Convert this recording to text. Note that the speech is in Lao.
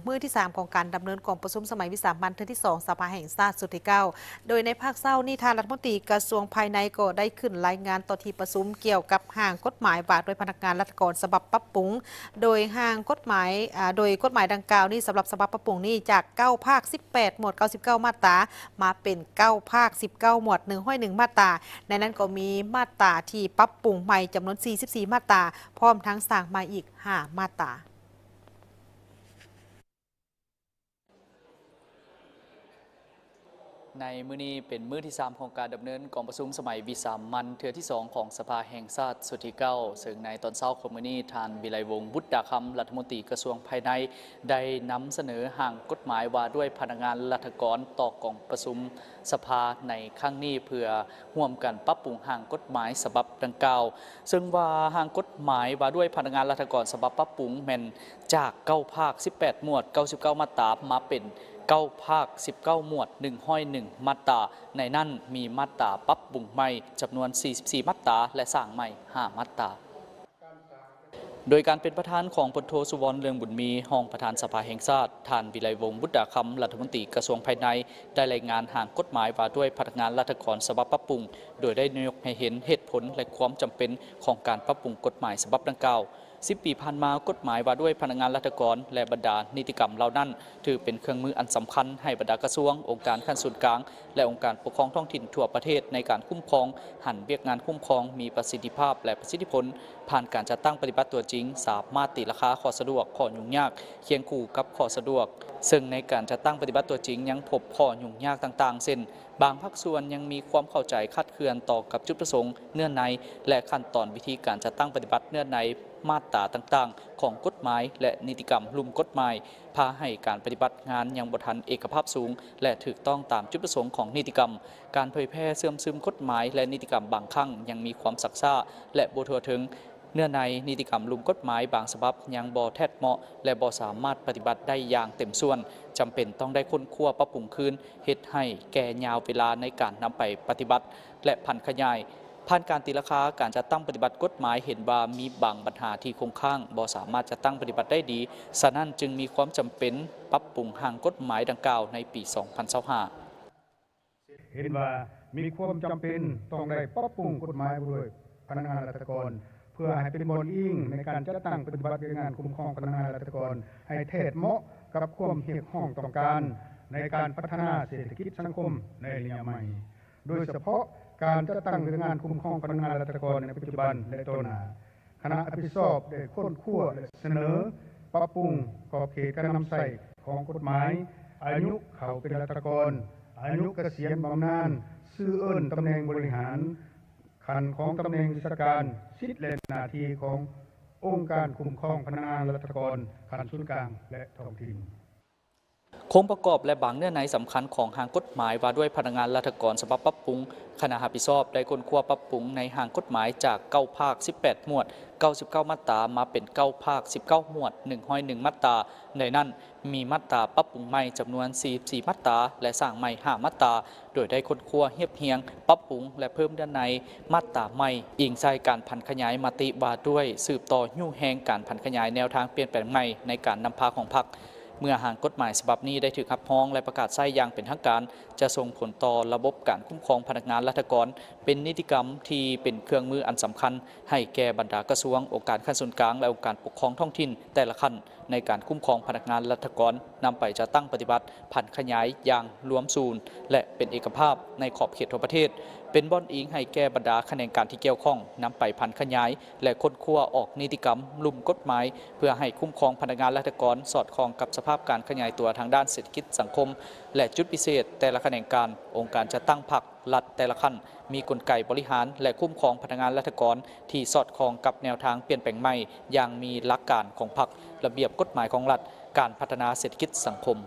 ມື້ທີສາມຂອງການດຳເນີນກອງປະຊຸມສະໄໝວິສາມັນເທື່ອທີສອງ ສະພາແຫ່ງຊາດຊຸດທີເກົ້າ ໂດຍໃນພາກເຊົ້ານີ້ ທ່ານລັດຖະມົນຕີກະຊວງພາຍໃນກໍໄດ້ຂຶ້ນລາຍງານຕໍ່ທີ່ປະຊຸມກ່ຽວກັບຮ່າງກົດໝາຍວ່າດ້ວຍພະນັກງານລັດຖະກອນສະບັບປັບປຸງ ໂດຍຮ່າງກົດໝາຍ ອາ ໂດຍກົດໝາຍດັ່ງກ່າວນີ້ ສຳລັບສະບັບປັບປຸງນີ້ ຈາກເກົ້າພາກສິບແປດໝວດເກົ້າສິບເກົ້າມາດຕາ ມາເປັນເກົ້າພາກສິບເກົ້າໝວດໜຶ່ງຮ້ອຍໜຶ່ງມາດຕາ, ໃນນັ້ນກໍມີມາດຕາທີ່ປັບປຸງໃໝ່ຈຳນວນສີ່ສິບສີ່ມາດຕາ ພ້ອມທັງສ້າງໃໝ່ອີກຫ້າມາດຕາ. ໃນມື້ນີ້ເປັນມື້ທີສາມຂອງການດຳເນີນກອງປະຊຸມສະໄໝວິສາມັນເທື່ອທີສອງຂອງສະພາແຫ່ງຊາດຊຸດທີເກົ້າ ເຊິ່ງໃນຕອນເຊົ້າຂອງມື້ນີ້ ທ່ານ ວິໄລວົງ ບຸດດາຄຳ ລັດຖະມົນຕີກະຊວງພາຍໃນ ໄດ້ນຳສະເໜີຮ່າງກົດໝາຍວ່າດ້ວຍພະນັກງານລັດຖະກອນຕໍ່ກອງປະຊຸມ ສະພາໃນຄັ້ງນີ້ ເພື່ອຮ່ວມກັນປັບປຸງຮ່າງກົດໝາຍສະບັບດັ່ງກ່າວ, ເຊິ່ງວ່າຮ່າງກົດໝາຍວ່າດ້ວຍພະນັກງານລັດຖະກອນສະບັບປັບປຸງແມ່ນຈາກເກົ້າພາກສິບແປດໝວດເກົ້າສິບເກົ້າມາດຕາ ມາເປັນເກົ້າພາກສິບເກົ້າໝວດໜຶ່ງຮ້ອຍໜຶ່ງມາດຕາ, ໃນນັ້ນມີມາດຕາປັບປຸງໃໝ່ຈຳນວນສີ່ສິບສີ່ມາດຕາ ແລະ ສ້າງໃໝ່ຫ້າມາດຕາ. ໂດຍການເປັນປະທານຂອງ ພົນໂທ ສຸວອນ ເລືອງບຸນມີ ຮອງປະທານສະພາແຫ່ງຊາດ, ທ່ານ ວິໄລວົງ ບຸດດາຄຳ ລັດຖະມົນຕີກະຊວງພາຍໃນ ໄດ້ລາຍງານຮ່າງກົດໝາຍວ່າດ້ວຍພະນັກງານລັດຖະກອນສະບັບປັບປຸງ, ໂດຍໄດ້ຍົກໃຫ້ເຫັນເຫດຜົນ ແລະ ຄວາມຈຳເປັນຂອງການປັບປຸງກົດໝາຍສະບັບດັ່ງກ່າວ. ສິບປີຜ່ານມາ, ກົດໝາຍວ່າດ້ວຍພະນັກງານລັດຖະກອນ ແລະ ບັນດານິຕິກຳເຫຼົ່ານັ້ນ ຖືເປັນເຄື່ອງມືອັນສຳຄັນໃຫ້ບັນດາກະຊວງ, ອົງການຂັ້ນສູນກາງ ແລະ ອົງການປົກຄອງທ້ອງຖິ່ນທົ່ວປະເທດໃນການຄຸ້ມຄອງ, ຫັນວຽກງານຄຸ້ມຄອງມີປະສິດທິພາບ ແລະ ປະສິດທິຜົນ, ຜ່ານການຈັດຕັ້ງປະຕິບັດຕົວຈິງ, ສາມາດຕີລາຄາຂໍ້ສະດວກ, ຂໍ້ຫຍຸ້ງຍາກ, ຄຽງຄູ່ກັບຂໍ້ສະດວກ, ເຊິ່ງໃນການຈັດຕັ້ງປະຕິບັດຕົວຈິງຍັງພົບຂໍ້ຫຍຸ້ງຍາກຕ່າງໆ ເຊັ່ນ ບາງພາກສ່ວນຍັງມີຄວາມເຂົ້າໃຈຄາດເຄື່ອນຕໍ່ກັບຈຸດປະສົງ, ເນື້ອໃນ ແລະ ຂັ້ນຕອນວິທີການຈັດຕັ້ງປະຕິບັດເນື້ອໃນມາດຕາຕ່າງໆຂອງກົດໝາຍ ແລະ ນິຕິກຳລຸ່ມກົດໝາຍ, ພາໃຫ້ການປະຕິບັດງານຍັງບໍ່ທັນເອກະພາບສູງ ແລະ ຖືກຕ້ອງຕາມຈຸດປະສົງຂອງນິຕິກຳ. ການເຜີຍແຜ່ເຊື່ອມຊຶມກົດໝາຍ ແລະ ນິຕິກຳບາງຄັ້ງຍັງມີຄວາມຊັກຊ້າ ແລະ ບໍ່ທົ່ວເຖິງ. ເນື້ອໃນນິຕິກຳລຸ່ມກົດໝາຍບາງສະບັບຍັງບໍ່ແທດເໝາະ ແລະ ບໍ່ສາມາດປະຕິບັດໄດ້ຢ່າງເຕັມສ່ວນ, ຈຳເປັນຕ້ອງໄດ້ຄົ້ນຄວ້າປັບປຸງຄືນ, ເຮັດໃຫ້ແກ່ຍາວເວລາໃນການນຳໄປປະຕິບັດ ແລະ ຜັນຂະຫຍາຍ. ຜ່ານການຕີລາຄາການຈັດຕັ້ງປະຕິບັດກົດໝາຍ ເຫັນວ່າມີບາງບັນຫາທີ່ຄົງຄ້າງ, ບໍ່ສາມາດຈັດຕັ້ງປະຕິບັດໄດ້ດີ, ສະນັ້ນຈຶ່ງມີຄວາມຈຳເປັນປັບປຸງຮ່າງກົດໝາຍດັ່ງກ່າວໃນປີສອງພັນຊາວຫ້າ. ເຫັນວ່າມີຄວາມຈຳເປັນຕ້ອງໄດ້ປັບປຸງກົດໝາຍວ່າດ້ວຍພະນັກງານລັດຖະກອນ ເພື່ອໃຫ້ເປັນບ່ອນອີງໃນການຈັດຕັ້ງປະຕິບັດວຽກງານຄຸ້ມຄອງພະນັກງານລັດຖະກອນ ໃຫ້ແທດເໝາະກັບຄວາມຮຽກຮ້ອງຕ້ອງການໃນການພັດທະນາເສດຖະກິດສັງຄົມໃນໄລຍະໃໝ່, ໂດຍສະເພາະການຈັດຕັ້ງວຽກງານຄຸ້ມຄອງພະນັກງານລັດຖະກອນໃນປັດຈຸບັນ ແລະ ຕໍ່ໜ້າ. ຄະນະຮັບຜິດຊອບໄດ້ຄົ້ນຄວ້າ ແລະ ສະເໜີປັບປຸງຂອບເຂດການນຳໃຊ້ຂອງກົດໝາຍ, ອາຍຸເຂົ້າເປັນລັດຖະກອນ, ອາຍຸກະສຽນບຳນານ, ຊື່ເອີ້ນຕຳແໜ່ງບໍລິຫານ, ຂັ້ນຂອງຕຳແໜ່ງວິຊາການ, ສິດ ແລະ ໜ້າທີ່ຂອງອົງການຄຸ້ມຄອງພະນັກງານລັດຖະກອນຂັ້ນສູນກາງ ແລະ ທ້ອງຖິ່ນ. ໂຄງປະກອບ ແລະ ບາງເນື້ອໃນສຳຄັນຂອງຮ່າງກົດໝາຍວ່າດ້ວຍພະນັກງານລັດຖະກອນສະບັບປັບປຸງ, ຄະນະຮັບຜິດຊອບໄດ້ຄົ້ນຄວ້າປັບປຸງໃນຮ່າງກົດໝາຍຈາກເກົ້າພາກສິບແປດໝວດເກົ້າສິບເກົ້າມາດຕາ ມາເປັນເກົ້າພາກສິບເກົ້າໝວດໜຶ່ງຮ້ອຍໜຶ່ງມາດຕາ, ໃນນັ້ນມີມາດຕາປັບປຸງໃໝ່ຈຳນວນສີ່ສິບສີ່ມາດຕາ ແລະ ສ້າງໃໝ່ຫ້າມາດຕາ, ໂດຍໄດ້ຄົ້ນຄວ້າຮຽບຮຽງ, ປັບປຸງ ແລະ ເພີ່ມເນື້ອໃນມາດຕາໃໝ່, ອີງໃສ່ການຜັນຂະຫຍາຍມະຕິວ່າດ້ວຍສືບຕໍ່ຍູ້ແຮງການຜັນຂະຫຍາຍແນວທາງປ່ຽນແປງໃໝ່ໃນການນຳພາຂອງພັກ. ເມື່ອຮ່າງກົດໝາຍສະບັບນີ້ໄດ້ຖືກຮັບຮອງ ແລະ ປະກາດໃຊ້ຢ່າງເປັນທາງການ, ຈະສົ່ງຜົນຕໍ່ລະບົບການຄຸ້ມຄອງພະນັກງານລັດຖະກອນ ເປັນນິຕິກຳທີ່ເປັນເຄື່ອງມືອັນສຳຄັນໃຫ້ແກ່ບັນດາກະຊວງ, ອົງການຂັ້ນສູນກາງ ແລະ ອົງການປົກຄອງທ້ອງຖິ່ນແຕ່ລະຂັ້ນ ໃນການຄຸ້ມຄອງພະນັກງານລັດຖະກອນ ນຳໄປຈັດຕັ້ງປະຕິບັດ, ຜັນຂະຫຍາຍຢ່າງລວມສູນ ແລະ ເປັນເອກະພາບໃນຂອບເຂດທົ່ວປະເທດ, ເປັນບ່ອນອີງໃຫ້ແກ່ບັນດາຂະແໜງການທີ່ກ່ຽວຂ້ອງ ນຳໄປຜັນຂະຫຍາຍ ແລະ ຄົ້ນຄວ້າອອກນິຕິກຳລຸ່ມກົດໝາຍ ເພື່ອໃຫ້ຄຸ້ມຄອງພະນັກງານລັດຖະກອນສອດຄ່ອງກັບສະພາບການຂະຫຍາຍຕົວທາງດ້ານເສດຖະກິດສັງຄົມ ແລະ ຈຸດພິເສດແຕ່ລະຂະແໜງການ, ອົງການຈັດຕັ້ງພັກ, ລັດແຕ່ລະຂັ້ນ ມີກົນໄກບໍລິຫານ ແລະ ຄຸ້ມຄອງພະນັກງານລັດຖະກອນທີ່ສອດຄ່ອງກັບແນວທາງປ່ຽນແປງໃໝ່ຢ່າງມີຫຼັກການຂອງພັກ, ລະບຽບກົດໝາຍຂອງລັດ, ການພັດທະນາເສດຖະກິດສັງຄົມ.